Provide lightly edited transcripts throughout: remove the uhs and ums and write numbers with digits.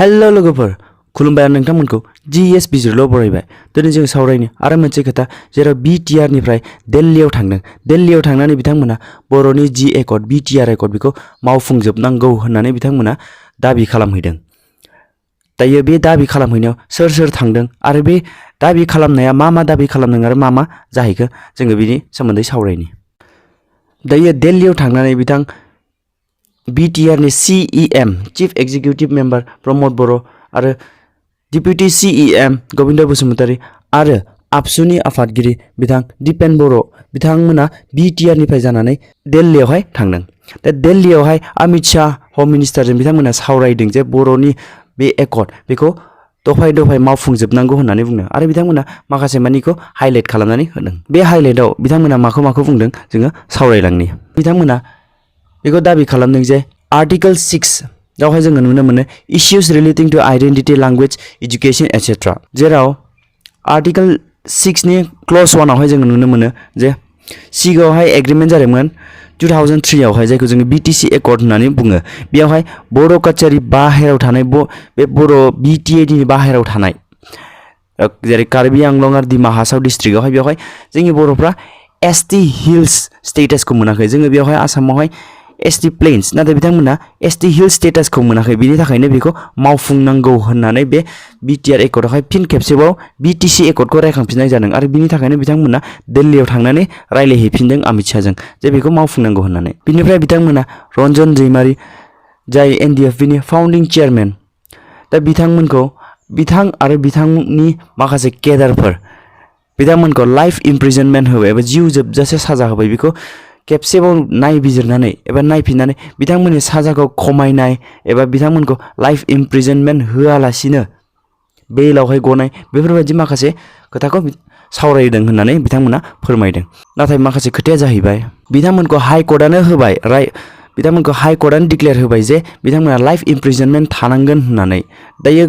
Hello लोगोफोर खुलुमबाय आं नोंथांमोनखौ जीएस बिजिरल' बरायबाय दिनै जों सावरायनो आरो मोनसे खोथा जेराव बीटीआर निफ्राय दिल्लीयाव थांदों दिल्लीयाव थांनानै बिथांमोना बर'नि जी एकर्ड बीटीआर एकर्ड बेखौ मावफुंजोबनांगौ होननानै बिथांमोना दाबि खालामहैदों। दायो बे दाबि खालामहैनायाव सोर सोर थांदों आरो बे दाबि खालामनाया मा दाबि खालामदों आरो मा जाहैखो जोङो बिनि सोमोन्दै सावरायनि। दायो दिल्लीयाव थांनानै बिथां बीटीआर नि CEM chief executive member Pramod Boro' आरो डिप्यूटी CEM गोविंद बसुमतारी आरो आबसुनि आफादगिरि बिथां दिपेन बर' बिथांमोना बीटीआर निफ्राय जानानै दिल्लीयावहाय थांदों। दा दिल्लीयावहाय अमित शाह होम मिनिस्टारजों बिथांमोना सावरायदों जे बर'नि बे एकर्ड बेखौ दफाय दफाय मावफुंजोबनांगौ होननानै बुंदों आरो बिथांमोना माखासे मानिखौ हाइलाइट खालामनानै होदों। बे हाइलाइटआव बिथांमोना माखौ बुंदों जोङो सावरायलांनि। बिथांमोना बेखौ दाबि खालामदों जे आर्टिकल 6 आवहाय जोङो नुनो मोनो issues relating to identity language education etcetera जेराव आर्टिकल 6 नि क्लज 1 आवहाय जोङो नुनो मोनो जे सिगाङावहाय एग्रीमेंट जादोंमोन 2003 आवहाय जायखौ जोङो BTC एकर्ड होननानै बुङो। बेयावहाय बर' काचारी बाहेरायाव थानाय बे बर' BTA नि बाहेरायाव थानाय जेरै कार्बी आंलं आरो दिमा हासाव डिस्ट्रिक्टआवहाय बेवहाय जोंनि बर'फ्रा ST हिल्स स्टेटासखौ मोनाखै। जोङो बेवहाय आसामावहाय ST प्लेन्स नाथाय बिथांमोना ST हिल्स स्टेटासखौ मोनाखै। बिनि थाखायनो बेखौ मावफुंनांगौ होननानै बे बीटीआर एकर्डआवहाय फिन खेबसेबाव BTC एकर्डखौ रायखांफिननाय जादों आरो बिनि थाखायनो बिथांमोना दिल्लीयाव थांनानै रायलायहैफिनदों अमित शाहजों जे बेखौ मावफुंनांगौ होननानै। बिनिफ्राय बिथांमोना रन्जन दैमारी जाय NDFB नि फाउन्डिं चेयारमेन दा बिथांमोनखौ बिथां आरो बिथांनि माखासे केडारफोर बिथांमोनखौ लाइफ इमप्रिजनमेन्ट होबाय एबा जिउ जोबजासे साजा होबाय। बेखौ खेबसेबाव नायबिजिरनानै एबा नायफिननानै बिथांमोननि साजाखौ खमायनाय एबा बिथांमोनखौ लाइफ इमप्रिजनमेन्ट होआलासिनो बेलावहाय गनाय बेफोरबायदि माखासे खोथाखौ सावरायदों होननानै बिथांमोना फोरमायदों। नाथाय माखासे खोथाया जाहैबाय बिथांमोनखौ हाइ कर्टआनो होबाय बिथांमोनखौ हाइ कर्टआनो डिक्लेयार होबाय जे बिथांमोना लाइफ इमप्रिजनमेन्ट थानांगोन होननानै। दायो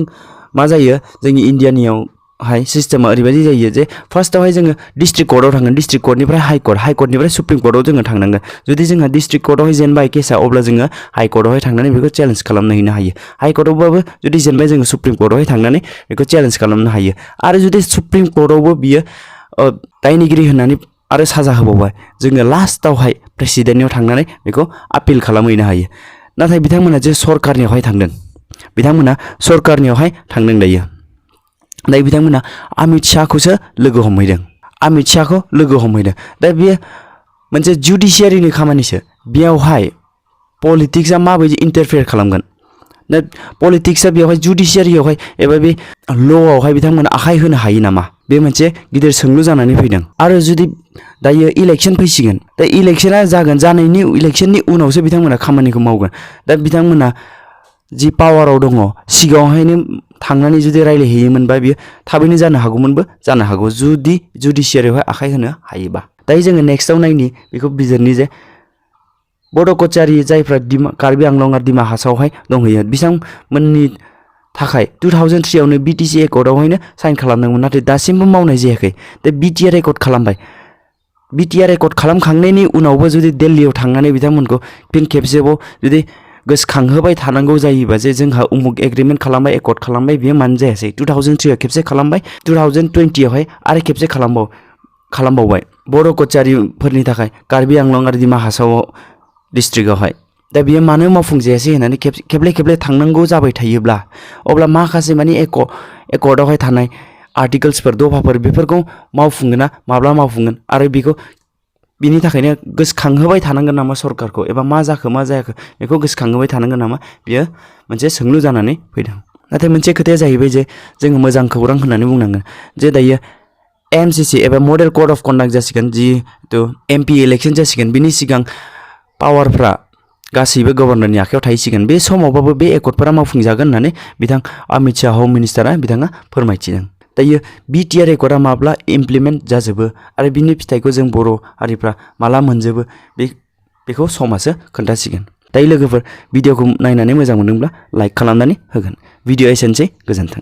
मा जायो जोंनि इन्डियानियावहाय सिस्टेमा ओरैबायदि जायो जे फार्स्टआवहाय जोङो डिस्ट्रिक्ट कर्टआव थांगोन, डिस्ट्रिक्ट कर्टनिफ्राय हाइ कर्टनिफ्राय सुप्रिम कर्टआव जोङो थांनांगोन। जुदि जोंहा डिस्ट्रिक्ट कर्टआवहाय जेनबाय केसा अब्ला जोङो हाइ कर्टआवहाय थांनानै बेखौ चेलेन्ज खालामनो हैनो हायो। हाइ कर्टआवबाबो जुदि जेनबाय जोङो सुप्रिम कर्टआवहाय थांनानै बेखौ चेलेन्ज खालामनो हायो। आरो जुदि सुप्रिम कर्टआवबो बियो दायनिगिरि होननानै आरो साजा होबावबाय जोङो लास्टआवहाय प्रेसिडेन्टनियाव थांनानै बेखौ आपिल खालामहैनो हायो। नाथाय बिथांमोना जे सरकारनियावहाय थांदों बिथांमोना सरकारनियावहाय थांदों दायो बिथांमोना अमित शाहखौसो लोगो हमहैदों। अमित शाहखौ लोगो हमहैदों। दा बेयो मोनसे जुडिशियारिनि खामानिसो। बेयावहाय पलिटिक्सआ माबायदि इन्टारफेयार खालामगोन दा पलिटिक्सआ बेवहाय जुडिशियारियावहाय एबा बे ल'आवहाय बिथांमोना आखाइ होनो हायो नामा बे मोनसे गिदिर सोंलु जानानै फैदों। आरो जुदि दायो इलेक्सन फैसिगोन दा इलेक्सना जागोन जानायनि इलेक्सननि उनावसो बिथांमोना खामानिखौ मावगोन। दा बिथांमोना जि पावाराव दङ सिगाङावहायनो थांनानै जुदि रायलायहैयोमोनबा बियो थाबैनो जानो हागौमोनबो जानो हागौ जुदि जुडिशियारियावहाय आखाइ होनो हायोबा। दायो जोङो नेक्स्टआव नायनि बेखौ बिजिरनि जे बर' कचारी जायफ्रा कार्बी आंलं आरो दिमा हासावहाय दंहैयो बिथांमोननि थाखाय 2003 आवनो BTC एकर्डआवहायनो साइन खालामदोंमोन नाथाय दासिमबो मावनाय जायाखै। दा BTR एकर्ड खालामबाय। BTR एकर्ड खालामखांनायनि उनावबो जुदि दिल्लीयाव थांनानै बिथांमोनखौ फिन खेबसेबाव जुदि गोसोखांहोबाय थानांगौ जायोबा जे जोंहा उमुक एग्रिमेन्ट खालामबाय एकर्ड खालामबाय बेयो मानो जायासै। 2003 आव खेबसे खालामबाय 2020 आवहाय आरो खेबसे खालामबावबाय बर' कचारीफोरनि थाखाय कार्बी आंलं आरो दिमा हासाव डिस्ट्रिक्टआवहाय। दा बियो मानो मावफुंजायासै होननानै खेबले थांनांगौ जाबाय थायोब्ला अब्ला माखासे मानि एकर्डआवहाय थानाय आर्टिकल्सफोर दफाफोर बेफोरखौ मावफुंगोन ना माब्ला मावफुंगोन आरो बेखौ बिनि थाखायनो गोसोखांहोबाय थानांगोन नामा सरकारखौ एबा मा जाखो मा जायाखै बेखौ गोसोखांहोबाय थानांगोन नामा बियो मोनसे सोंलु जानानै फैदों। नाथाय मोनसे खोथाया जाहैबाय जे जोङो मोजां खौरां होननानै बुंनांगोन जे दायो MCC एबा मडेल कोड अफ कन्डाक्ट जासिगोन जिहेतु MP इलेक्सन जासिगोन बिनि सिगां पावारफ्रा गासैबो गभर्नरनि आखायाव थाहैसिगोन। बे समावबाबो बे एकर्डफोरा मावफुंजागोन होननानै बिथां अमित शाह होम मिनिस्टारा बिथाङा फोरमायथिदों। दायो BTR एकर्डआ माब्ला इमप्लिमेन्ट जाजोबो आरो बिनि फिथाइखौ जों बर' हारिफ्रा माला मोनजोबो बेखौ समासो खोन्थासिगोन। दायो लोगोफोर भिडिअखौ नायनानै मोजां मोनदोंब्ला लाइक खालामनानै होगोन। भिडिअ एसेनोसै गोजोन्थों।